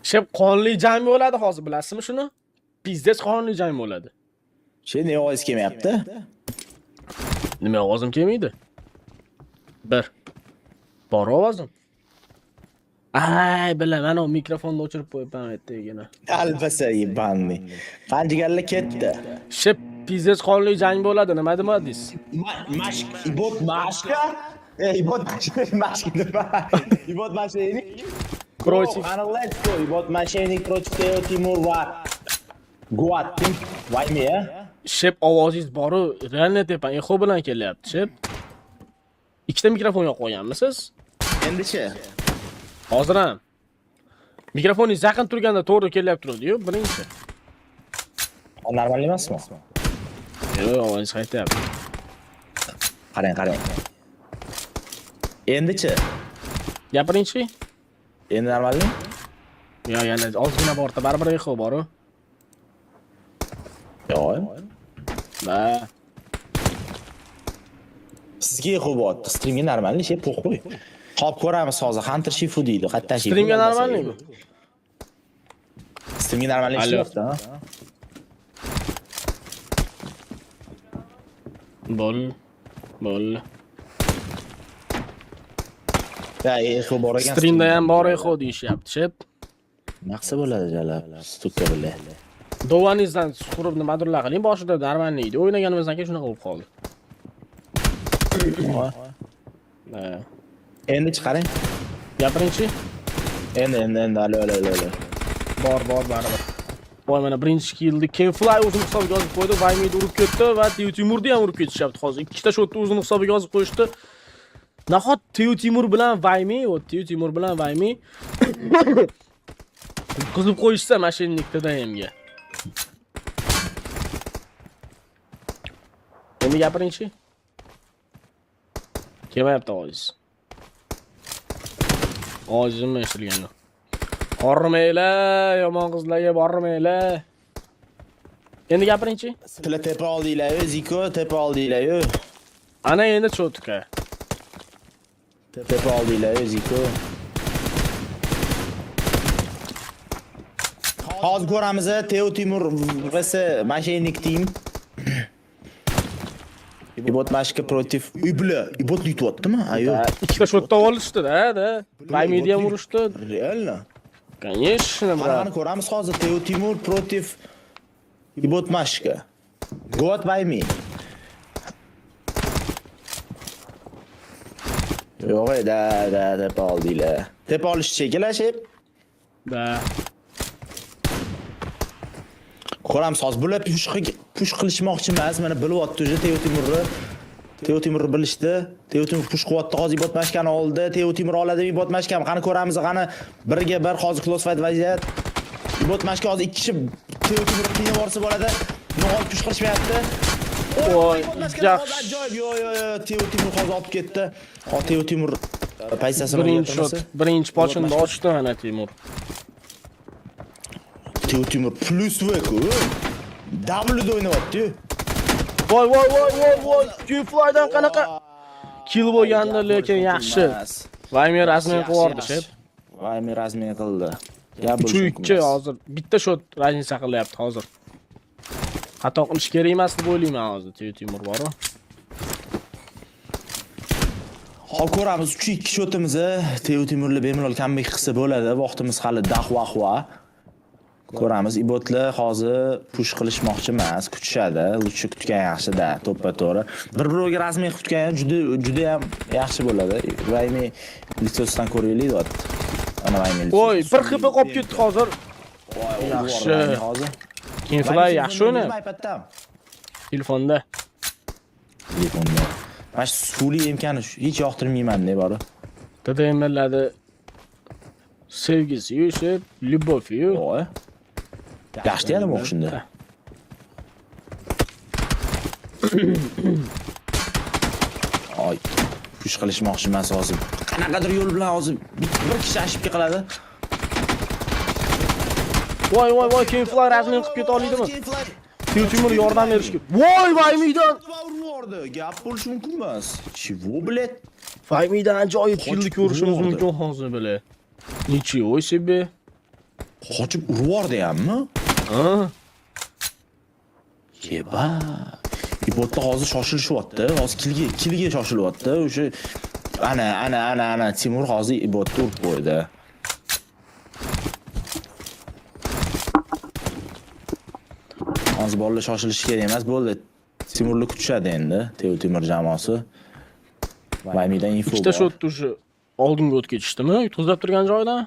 Shep qonli jang bo'ladi hozir, bilasizmi shuni? Pizdец qonli jang bo'ladi. Şey ne ovoz kelmayapti? Nima ovozim kelmaydi? Bir. Bor ovozim. Ay, bilaman, o mikrofonni o'chirib qo'yibman ertagina. Albasa ебаный. Qanjigarlar ketdi. Shep pizdец qonli jang bo'ladi, nima demadingiz? Mashq, ibot mashqa. Ibot mashqa, mashqa nima? Ibot mashqa. Против. Qani let's go. Ibot mashaynik против Teo Timur va Guat Team Vaymi, ya? Shep ovozingiz boru, реально tepan eho bilan kelyapti, shep. Ikkita mikrofon yoqib qo'yganmisiz? Endichi. Hozir ham. Mikrofoningiz yaqin turganda to'g'ri kelyapti turadi-yu, birinchi. Normal emasmi? Yo'q, ovozingiz qaytyapti. Qarang, qarang. Endichi. Gapiringchi. Endi normalmi? Yo, yana ozgina borda baribir eho boru. Yo'q. Va Sizga eho bo'lyapti. Streamga normalmi? Şey po'xo'y. Hop ko'ramiz hozir. Hunter Shifu deydi. Qayerdan Shifu? Streamga normalmi? Streamga normalmi Alo. ishlayapti, ha? Bo'l. Bo'l. Ya eho bor ekan. Streamda ham bor eho deyishyapti, shep. Nima qilsa bo'ladi jalab? Stuka bilan. Dovaningizdan qurib nimadirlar qiling, boshida normalniy edi. O'ynaganimizdan keyin shunaqa bo'lib qoldi. Ha. Endi chiqaring. Gapiringchi. Endi endi endi alo alo alo alo. Bor, bor baribir. Voy, mana birinchi killni Kenfly o'zini hisobiga yozib qo'ydi, Vaymidi urib ketdi va Teo Timurni ham urib ketishyapti hozir. Ikkita shotni o'zini hisobiga yozib qo'yishdi. Nahot Teo Timur bilan Vaymi, o Teo Timur bilan Vaymi qizib qo'yishsa mashinnikda DMga. Endi gapiringchi. Kelmayapti ovozingiz. Ovozim eshitilgani yo'q. Hormanglar, yomon qizlarga bormanglar. Endi gapiringchi. Sizlar tepa oldinglar-yu, Ziko tepa oldinglar-yu. Ana endi cho'tka. Tepa oldinglar-yu, Ziko. Hozir ko'ramiz, Teo Timur vs Mashaynik team. Ibot Mashka против Uy, бля, Ibot yutyaptimi? Ayo. Ikkita shotda olishdi da, da. Vaymidi ham urishdi. Реально? Конечно, Qani брат. ko'ramiz hozir Teo Timur против Ibot Mashka. Goat by me. Yo'q, da da tepa oldinglar. Tepa olish chekilar shep. Da. Ko'ramiz hozir bular push qilishmoqchi emas. Mana bilyapti уже Teo Timurni. Teo Timurni bilishdi. Teo Timur push qilyapti. Hozir Ibot Mashkani oldi. Teo Timur oladimi Ibot Mashkani? Qani ko'ramiz, qani birga bir hozir close fight vaziyat. Ibot Mashka hozir ikki kishi Teo Timurni qiynab yuborsa bo'ladi. Nima push qilishmayapti. Voy, Ibot Mashkani yaxshi. hozir ajoyib. Yo yo yo, Teo Timur hozir olib ketdi. Hozir Teo Timur pozitsiyasini Birinchi shot, o'zgartirmasa. birinchi pochinni ochdi mana Timur. Teo Timur plus V ku. W da o'ynayapti-yu. Voy, voy, voy, voy, voy. Qflydan qanaqa kill bo'lgandi, lekin yaxshi. Vaymi rasmiy qilib yubordi, shep. Vaymi razmen qildi. Gap bo'lishi mumkin 3-2 emas. Hozir bitta shot razница qilyapti hozir. Xato qilish kerak emas deb o'ylayman hozir Teo Timur boru. Hop ko'ramiz 3-2 shotimizni Teo Timurli bemalol comeback qilsa bo'ladi. Vaqtimiz hali dahvahva. Ko'ramiz ibotlar hozir push qilishmoqchi emas, kutishadi. Лучше kutgan yaxshi-da, to'ppa-to'g'ri. Bir-biriga razmen kutgan ham juda juda ham yaxshi bo'ladi. Vaymi litsosidan ko'raylik deyapti. Ana Vaymi. Voy, bir xp qolib ketdi hozir. Yaxshi. Hozir. Kinfly yaxshi o'ynayapti iPad'dami? telefonda. Telefonda. Mana shu suvli emkani hech yoqtirmayman ne bori. TDM'larda sevgisi yu, любовь yu. Oy. Yaxshi deyadimi o'qishunda? Oy, push qilishmoqchi emas hozir. Qanaqadir yo'l bilan hozir bir kishi ashibga qiladi. Voy, voy, voy, Kinfly razmen qilib keta oladimi? Teo Timur yordam berishga. Voy, Vaymidan! Urib yubordi. Gap bo'lishi mumkin emas. Чего, блядь? Vaymidan ajoyib killni Qochib ko'rishimiz urib mumkin hozir bile. Ничего себе. Qochib urib yubordi hammi? Ha? Yeba. Ibotda hozir shoshilishyapti. Hozir killga shoshilyapti. O'sha ana ana ana ana Timur hozir Ibotni urib qo'ydi. Hozir bolalar shoshilishi kerak emas, bo'ldi. Timurni kutishadi endi, Teo Timur jamoasi. Vaymidan info Ikkita bor. shot уже oldinga o'tib ketishdimi? Yutqizib turgan joydan.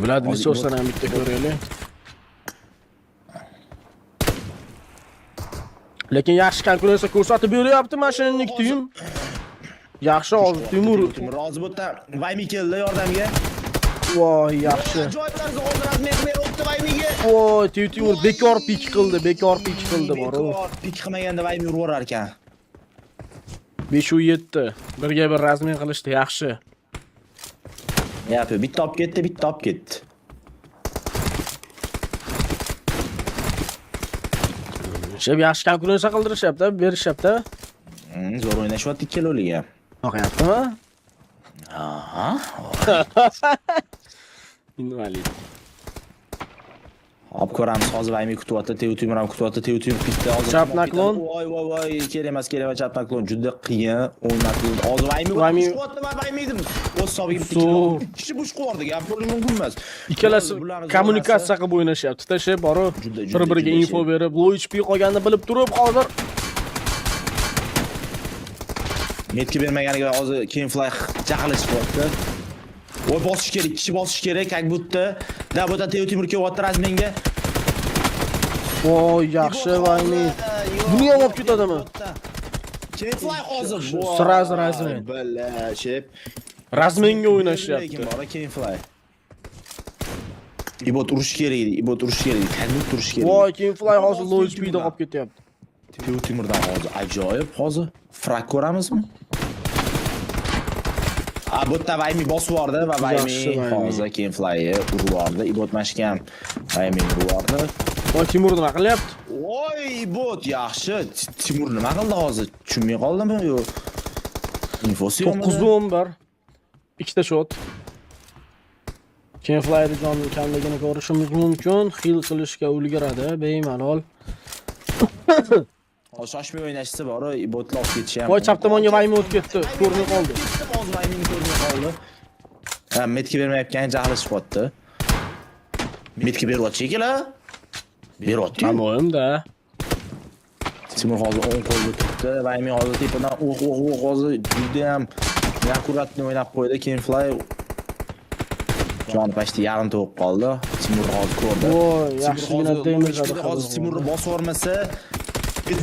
Vlad Hozir Lisosani ham bitta ko'raylik. Lekin yaxshi konkurensiya ko'rsatib beryapti mashinalik team. Yaxshi hozir Timur. Timur hozir bu yerda Vaymi keldi yordamga. Voy, yaxshi. Ajoyib tarzda hozir razmen o'tdi Vaymiga. Voy, Timur bekor pik qildi, bekor pik qildi bor. Bekor pik qilmaganda Vaymi urib yuborar ekan. 5-7. Birga bir razmen qilishdi, yaxshi. Yapi, bitta olib ketdi, bitta olib ketdi. Sheb yaxshi konkurensiya qildirishyapti, berishyapti. Zo'r o'ynashyapti ikkalovligi ham. Yoqyaptimi? Aha. Invalid. Hop ko'ramiz hozir Vaymi kutyapti, Teo Timur ham kutyapti, Teo Timur bitta hozir. Chap naklon. Voy voy voy, kerak emas, kerak emas chap naklon juda qiyin o'ynatdi. Hozir Vaymi Vaymi- kutyapti va Vaymi o'z hisobiga bitta Zo'r. kill. Ikki kishi bush qilib gap bo'lishi mumkin emas. Ikkalasi Bularni kommunikatsiya qilib o'ynashyapti. Tashlab borib, Juda, juda, bir-biriga juda info şey. berib, low HP qolganini bilib turib, hozir Metga bermaganiga hozir Kenfly jahli chiqyapti. Voy bosish kerak, kishi bosish kerak, как будто. Da bu yerda Teo Timur kelyapti razmenga. voy, yaxshi Vaymi. Buni ham olib ketadimi? Kenfly hozir. Sразу razmen. Billa, shep. Razmenga o'ynashyapti. Lekin bora Kenfly. Ibot urish kerak edi, Ibot urish kerak edi, как будто urish kerak. Voy, Kenfly hozir low HP da qolib ketyapti. Teo Timurdan hozir ajoyib hozir frak ko'ramizmi? A bu yerda Vaymi bosib yubordi va Vaymi Yaxshi Vaymi. hozir Kenflyni urib yubordi. Ibot mashga ham Vaymi urib yubordi. Voy, Timur nima qilyapti? Voy, Ibot yaxshi. Timur nima qildi hozir? Tushunmay qoldimmi yo? Infosi yo'qmi? 9-11. Ikkita shot. Kenflyni joni kamligini ko'rishimiz mumkin. Xil qilishga ulguradi bemalol. Hozir shoshmay o'ynashsa bor, Ibotlar olib ketishi ham. Voy, chap tomonga Vaymi o'tib ketdi. Ko'rmay qoldi. Hozir Vaymini ko'rmay qoldi. Ha, metga bermayotgani jahli chiqyapti. Metga beryapti shekilli. Beryapti. По-моему, Timur hozir o'ng qo'lda turibdi. Vaymi hozir tepadan o'q o'q o'q hozir juda ham akkuratni o'ynab qo'ydi. Kenfly joni почти yarim to'g'ib qoldi. Timur hozir ko'rdi. Voy, Timur yaxshigina hozir damage hozir oldi. Timurni bosib yubormasa,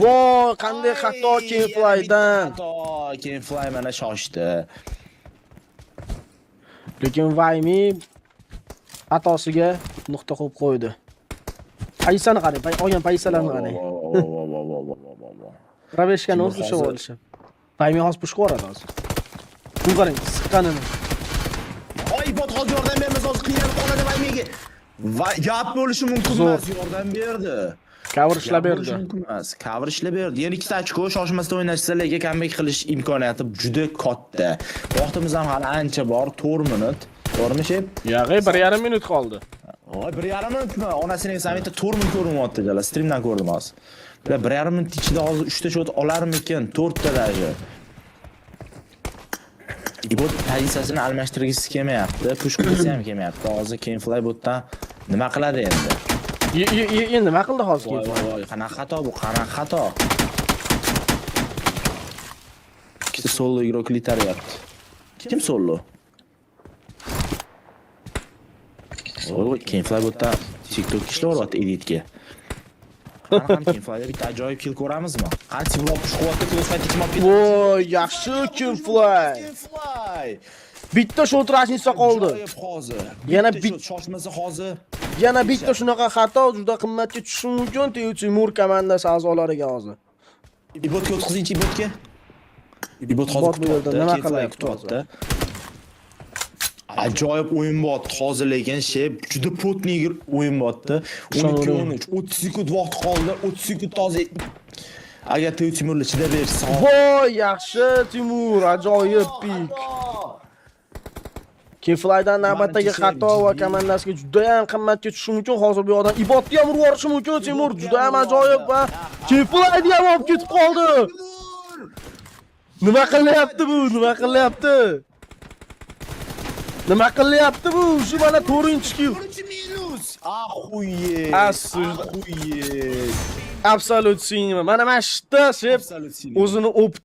Voy, qanday xato Kenflydan. Xato Kenfly mana shoshdi. Lekin Vaymi xatosiga nuqta qo'yib qo'ydi. Pozitsiyani qarang, olgan pozitsiyalarni qarang. Raveshkani Timur o'zi ushlab hozir- olishi. Vaymi hozir pushqa yuboradi hozir. Buni qarang, siqqanini. Oy, bot hozir yordam bermasa hozir qiynalib qoladi Vaymiga. Va gap bo'lishi mumkin Zo'r. emas, yordam berdi. Cover ishlab Gap bo'lishi berdi. mumkin emas. Cover ishlab berdi. Yana ikkita ochko shoshmasdan o'ynashsa, lekin comeback qilish imkoniyati juda katta. Vaqtimiz ham hali ancha bor, 4 minut. To'g'rimi, Shep? Yag'i 1,5 minut qoldi. Voy, 1,5 minutmi? Onasining samitda 4 minut ko'rinyapti jala. Streamdan ko'rdim hozir. Bular 1,5 minut ichida hozir 3 ta shot olarmikin? 4 ta даже. Ibot pozitsiyasini almashtirgisi kelmayapti, push qilgisi ham kelmayapti. Hozir Kenfly botdan nima qiladi endi? Endi nima qildi hozir Voy Kenfly? voy voy, qanaqa xato bu? Qanaqa xato? Ikkita solo игрок litaryapti. Kim solo? Voy, Kenfly botdan TikTok ishlayapti editga. Qani ham Kenflyda bitta ajoyib kill ko'ramizmi? Qani Timur push qilyapti, close fight kim olib ketdi? Voy, yaxshi Kenfly. Kenfly. Bitta shot разница qoldi. Ajoyib hozir. Yana Bitta shot shoshmasa hozir Yana bitta shunaqa xato juda qimmatga tushishi mumkin Teo Timur komandasi a'zolariga hozir. Ibotga o'tkazingchi Ibotga. Ibot hozir Ibot bu yerda kutyapti. nima Kenfly qilyapti kutyapti. Ajoyib o'yin bo'lyapti hozir lekin Shep juda plotniy o'yin bo'lyapti. 12-13, 30 sekund vaqt qoldi. 30 sekund hozir Agar Teo Timurlar chidab bersa. Voy, yaxshi Timur, ajoyib пик. Keflaydan navbatdagi Manimcha, xato va jiddiy. Komandasiga juda ham qimmatga tushishi mumkin. Hozir bu yoqdan Ibotni ham urib yuborishi mumkin Timur. Juda ham ajoyib va Keflayni ham olib ketib qoldi. Nima qilyapti bu? Nima qilyapti? Nima qilyapti bu? Shu mana 4-kill. Birinchi minus. Охуеть. Охуеть. Охуеть. Absolute cinema. Mana shu yerda Shep Absolute cinema. O'zini опыт